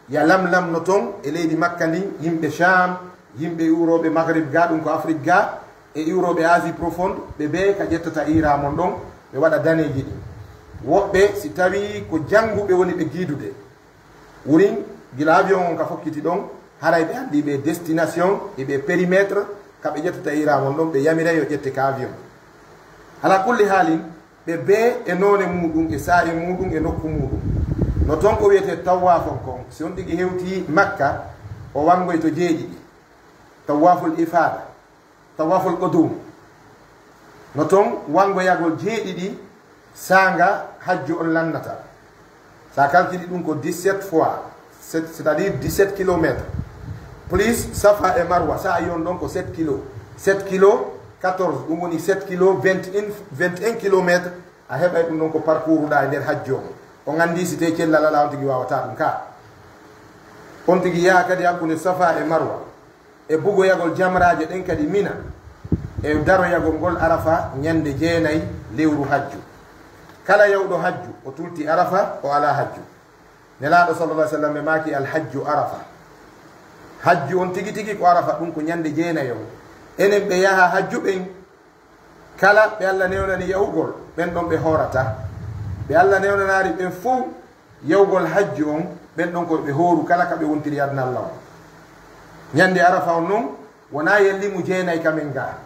Yalamlam no ton e leydi Makka ndin, yimɓe Sham, yimɓe iwrooɓe Maghrib ga, ɗum ko Afrik ga, e iwrooɓe Asie Profonde, ɓe bee ka ƴettata ihraam on ɗon, ɓe waɗa daneeji ɗin. Woɓɓe, si tawii ko jannguɓe woni ɓe giidude, wurin gila avion on ka fokkiti ɗon, haray ɓe anndi ɓe destination e ɓe périmètre ka ɓe ƴettata ihraam on ɗon, ɓe yamiray yo ƴette ka avion. Ala kulli haalin, ɓe bee e noone muuɗum, e saa'i muuɗum, e nokku muuɗum. No ton ko wiyetee tawwaaf on kon, si on tigi hewtii Makka, o wanngoyto jeeɗiɗi. Tawwaaful ifaada, tawwaaful qudum. No ton wanngoyagol jeeɗiɗi saanga hajju on lannata. Sa calculi ɗum ko dix-sept fois, c'est-, c'est-à-dire dix-sept kilomètres, plus Safa e Marwa, saa'i on ɗon ko sept kilo. Sept kilo, quatorze, ɗum woni sept kilo, vingt et un, vingt et un kilomètres. A heɓay ɗum ɗon ko parcours ɗa e nder hajju on. On anndi si tee cellal alaa, on tigi waawataa ɗum ka. On tigi yaha kadi hakkunde Safa e Marwa, e bugoyagol jamraaje ɗen kadi Mina, e daroyagol ngol Arafa ñande jeenay lewru hajju. Kala yawɗo hajju, o tulti Arafa, o alaa hajju. Nelaaɗo sallallahu alaihi wasallam ɓe maaki, "Al hajju Arafa." Hajju on tigi tigi ko Arafa, ɗum ko ñande jeenay on. Enen ɓe yaha hajju ɓen, kala ɓe Alla newnani yahugol, ɓen ɗon ɓe hoorata. Ɓe Alla newnanaari ɓen fow yahugol hajju on, ɓen ɗon ko ɓe hooru kala ka ɓe wontiri aduna Alla on. Ñande Arafa on non, wonaa yallimu jeenay ka men ga.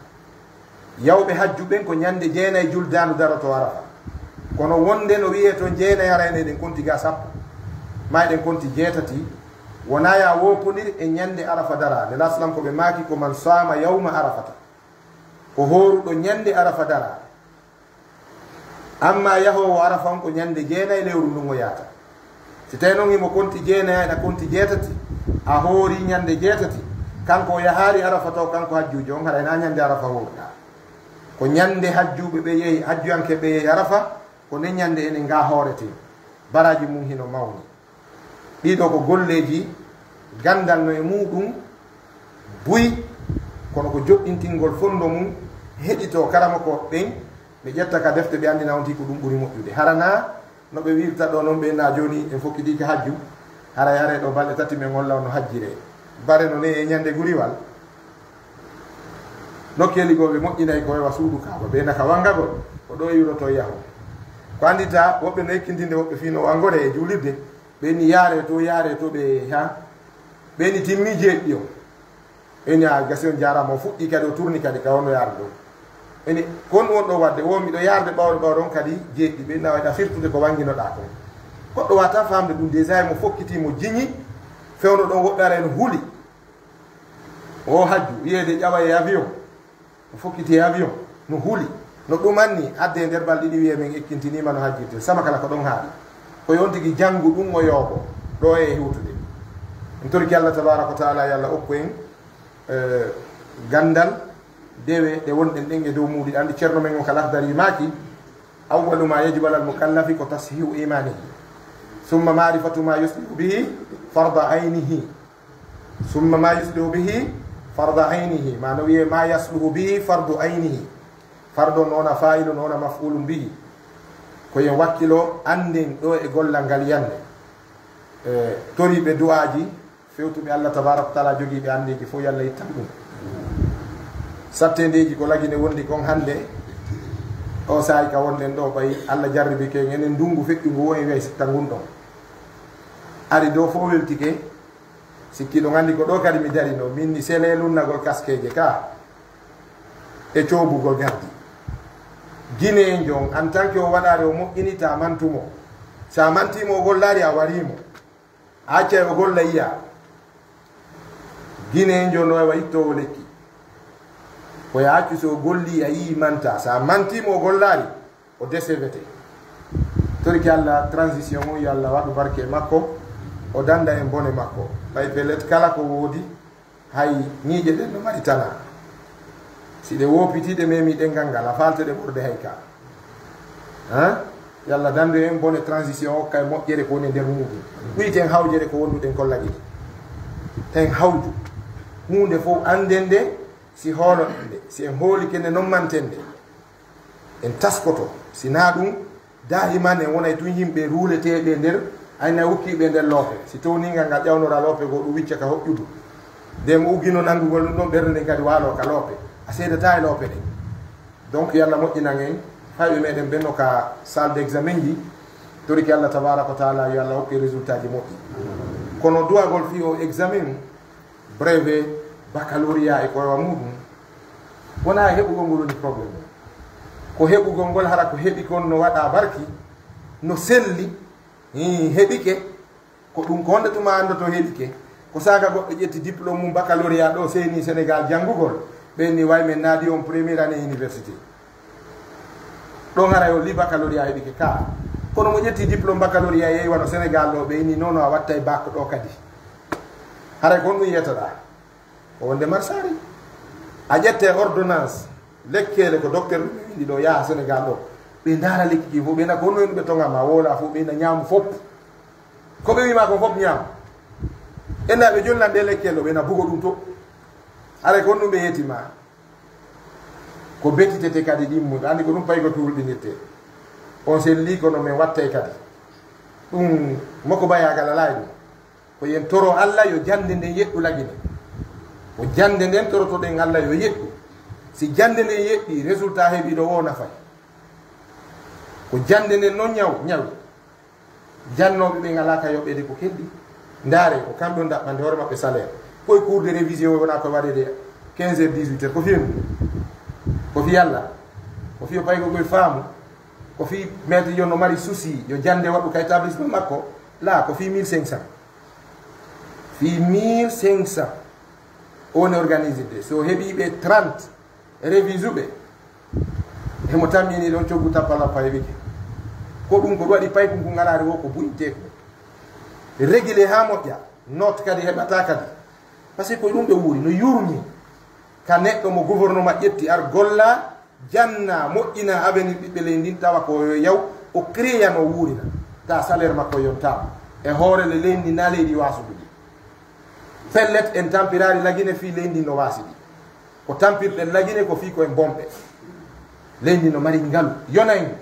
Yawɓe hajju ɓen ko ñande jeenay juldaandu daroto Arafa. Kono wonde no wi'ee ton jeenay, hara enen eɗen konti ga sappo. Ma eɗen konti jeetati. Wonaa ya woopondir e ñande Arafa dara. Nelaaɗo sallam ko ɓe maaki ko, "Man saama yawma Arafata." Ko hooruɗo ñande Arafa dara. Amma yahoowo Arafa on ko ñande jeenay lewru ndun o yahata. Si tawi non himo konti jeenay, ena konti jeetati, a hoori ñande jeetati, kanko o yahaali Arafa taw kanko hajjuujo on, haray na ñande Arafa hooruɗaa. Ko ñande hajjuuɓe ɓe yehi, hajjuyanke ɓe yehi Arafa, ko nden ñande enen ga hooreten. Baraaji mun hino mawni. Ɗiɗo ko golleeji gandal no e muuɗum buy, kono ko joɗɗintingol fondo mum, heɗito karamokooɓe ɓen, ɓe ƴetta ka defte, ɓe anndina on tigi ko ɗum ɓuri moƴƴude. Hara na no ɓe wiirta ɗo non, ɓe na jooni en fokkiti ka hajju, haray hare ɗo balɗe tati men holla on no hajjiree. Bare no ne e ñande guriwal, nokkeeli goo ɓe moƴƴinay ko rewa suudu Kaaba, ɓe naka wangagol, ko ɗo iwroto yaho. Ko anndita, woɓɓe no ekkintinde woɓɓe fii no wangoree e juulirde, ɓe ni yaare to, yaare to, ɓe ha. Ɓe ni timmi jeeɗiɗi on. Ɓe ni a gasi on jaaraama, o fuɗɗi kadi, o turni kadi ka hono yaarde ɗon. Ɓe ni kon won ɗo waɗde, wo miɗo yaarde ɓawɗo ɓawɗo on kadi jeeɗiɗi. Ɓe ni a waɗa firtude ko wanginoɗaa kon. Goɗɗo wata faamde ɗum déjà, mo fokkiti, mo jiñi, fewndo ɗon woɓɓe ara en huli. O hajju, wiyeede ƴawa e avion. O fokkiti e avion, no huli. No ɗum anni, adde e nder balɗe ɗiɗi wiye men ekkintiniima no hajjirte. Sama kala ko ɗon haaɗi. Ko yo on tigi janngu ɗum o yooɓo. Ɗo e hewtude. En toriki Allah tabaaraka wa taala, yo Allah okku en, eh, ganndal, dewe ɗe wonɗen ɗen e dow muuɗi. Anndi Ceerno men on ka Lahdari maaki, "Awwalu ma yajibu alal mukallafi ko tashihu imanihi. Summa ma'rifatu ma yuslihu bihi farda aynihi." Summa ma yuslihu bihi farda aynihi. Ma no wiye ma yasluhu bihi fardu aynihi. Fardu no wona fa'ilu, no wona maf'ulun bihi. Ko yen wakkilo annden ɗo e gollal ngal yande. E, toriiɓe du'aaji, Fewtuɓe Allah tabaraka wa taala jogiiɓe anndeeji fof, yo Allah ittan ɗum. Satteendeeji ko Lagine wondi kon hannde, o saa'i ka wonɗen ɗo, ɓay Allah jarribi ke, enen ndunngu feƴƴungu woni way sitta ngun ɗon. Ari ɗo fof weltike, sikki ɗon anndi ko ɗo kadi mi dari ɗo, min ni sele lunnagol kaskeeje ka e coobugol gardi. Guinéen jon, en tant que o waɗaare o moƴƴini ta mantumo. Sa mantimo o gollaari a warimo. A accay o golla yiya. Guinéen jon no wawa ittoowo lekki. Ko ya accu so o golli a yii manta. Sa mantimo o gollaari, o desevete. Toriki Allah transition o, yo Allah waɗu barke e makko, o danda en bone makko. Ɓay pellet kala ko woodi, hay ñiiƴe ɗen no mari tana. Si ɗe woopiti ɗe memi ɗengal ngal, a faalto ɗe ɓurde hay ka. Hein? Yo Allah dandu en bone transition o, kay moƴƴere ko woni e nder muɗum. Ɗuyten hawjere ko wonduɗen ko Lagine. Ten hawju. Huunde fof annden nde, si hooloɗen nde. Si en hoolike nde, non manten nde. En taskoto. Si naa ɗum, daa'iman en wonay tun yimɓe ruuleteeɓe nder, ayna ukkiiɓe nder loope. Si towningal ngal ƴawnora loope goo, ɗum wicca ka hoƴƴudu. Nde mo uggino nanngugol ɗum ɗon, ɓernde nden kadi waalo ka loope. A seedataa e loope ɗen. Donc, yo Allah moƴƴinan en, fayɓe meɗen ɓen no ka salle d'examen ji, toriki Allah tabaraka wa taala, yo Allah hokke résultat ji moƴƴi. Kono duwagol fii o examen, brevet, baccalauréat e koyewa muɗum, wonaa heɓugol ngol woni problème o. Ko heɓugol ngol, hara ko heɓi kon no waɗa barki, no selli, hii, heɓike, ko ɗum ko honde tuma anndoto heɓike. Ko saaka goɗɗo ƴetti diplôme mum baccalauréat ɗo, seeni Sénégal janngugol, ɓen ni way men naadi on première année université. Ɗon hara yo li baccalauréat heɓike ka. Kono mo ƴetti diplôme baccalauréat yehi wano Sénégal ɗo, ɓe inni non, non, a wattay bac ɗo kadi. Haray kon ɗum yettoɗaa. Ko wonde marsari. A ƴette ordonnance, lekkeele ko docteur ɗum ɓe windi ɗo, yaha Sénégal ɗo. Ɓe ndaara lekki ki fof, ɓe na ko honno ɓe tonga ma, woola fof, ɓe na ñaamu fof. Ko ɓe wima kon fof ñaam. Enda ɓe jolnan ɗe lekkeele ɗo, ɓe na bugo ɗum to. Haray ko honɗum ɓe yeti ma. Ko betitete kadi ɗimmuɗo. Andi ko ɗum pay ko tuurɗinirte. On selli kono men wattay kadi. Ɗum moko bayagal alaa e ɗum. Ko yen toro Allah yo jannde nden yeɗɗu Lagine. Ko jannde nden torotoɗen Allah yo yeɗɗu. Si jannde nden yeɗɗi, résultat heɓiɗo o nafay. Ko jannde nden non ñaw, ñawi. Jannooɓe ɓen alaa ka yoɓeede ko keddi. Ndaare, ko kamɓe on daɓɓande hoore maɓɓe salaire. Koye cours de révision o wona ko waɗeede quinze heures, dix-huit heures. Ko fiye ɗum? Ko fii Allah? Ko fii o paygol koye faamu? Ko fii maître yo no mari souci, yo jannde waɗu ka établissement makko? Laa, ko fii mille cinq cents. Fii mille cinq cents. O woni organisé de. So heɓii ɓe trente, révisuɓe, hemo tamƴini ɗon coggu tappalappa heɓike. Ko ɗum ko waɗi paykun kun araari wo ko buyintee ko. Régulé haa moƴƴa, note kadi heɓataa kadi. Parce que ko ɗum ɓe wuuri, no yurmi. Ka neɗɗo mo gouvernement ƴetti ar golla, janna, moƴƴina avenir ɓiɓɓe leydi ndin, tawa ko yo yaw, o créano wuurina. Ta salaire makko yontaama. E hoore le leydi ndi na leydi waasudu ɗi. Pellet en tampiraari Lagine fii leydi ndi no waasi ɗi. Ko tampirɗen Lagine ko fii ko en bomɓe. Leydi ndi no mari ngalu. Yonay ngu.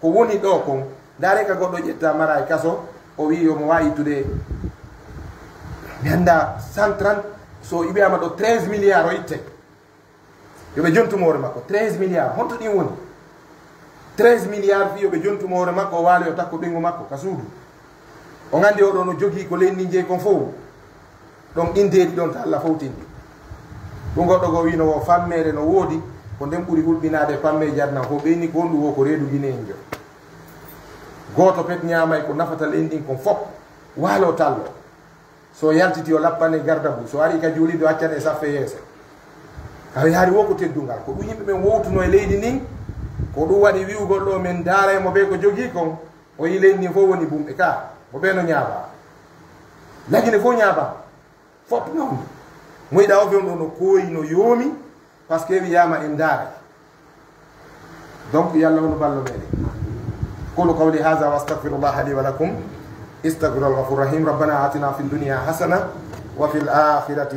Ko woni ɗo kon, ndaare ka goɗɗo ƴetta mara e kaso, o wi'i omo waawi ittude, mi annda, cent trente, so iɓe ama ɗo treize milliards o itte. Yo ɓe jontu moore makko, treize milliards, honto ɗin woni? Treize milliards fii yo ɓe jontu moore makko, o waalo yo takko ɓeyngu makko ka suudu. On anndi oɗo no jogii ko leydi ndi jeyi kon fof. Ɗon ɗin deedi ɗon ta Allah fowtini. Ɗum goɗɗo goo wiino wo fammeere no woodi, ko nden ɓuri hulɓinaade pammeeje aduna fof. Ɓeyni ko honɗum wo ko reedu Guinée en jo. Gooto pet ñaamay ko nafata leydi ndin kon fof. Waalo tallo. So yaltiti o lappane gardabu. So ari ka juuliiɗo accane saffe yeeso. Ka yaari wo ko teddungal. Ko ɗum yimɓe ɓen wowtuno e leydi ndin. Ko ɗum waɗi wi'ugol ɗo men ndaaray mo ɓe ko jogii kon. O yi leydi ndin fof woni bumɓe ka. Mo ɓe no ñaaba. Lagine fof ñaaba. Fof nawni. Mo yiɗa o fewndo no kooyi no yoomi. Parce que wiyaama en ndaaray. Donc, yo Allah wonu ballo meɗen. أقول قولي هذا وأستغفر الله لي ولكم. استغفر الله الغفور الرحيم. ربنا آتنا في الدنيا حسنة وفي الآخرة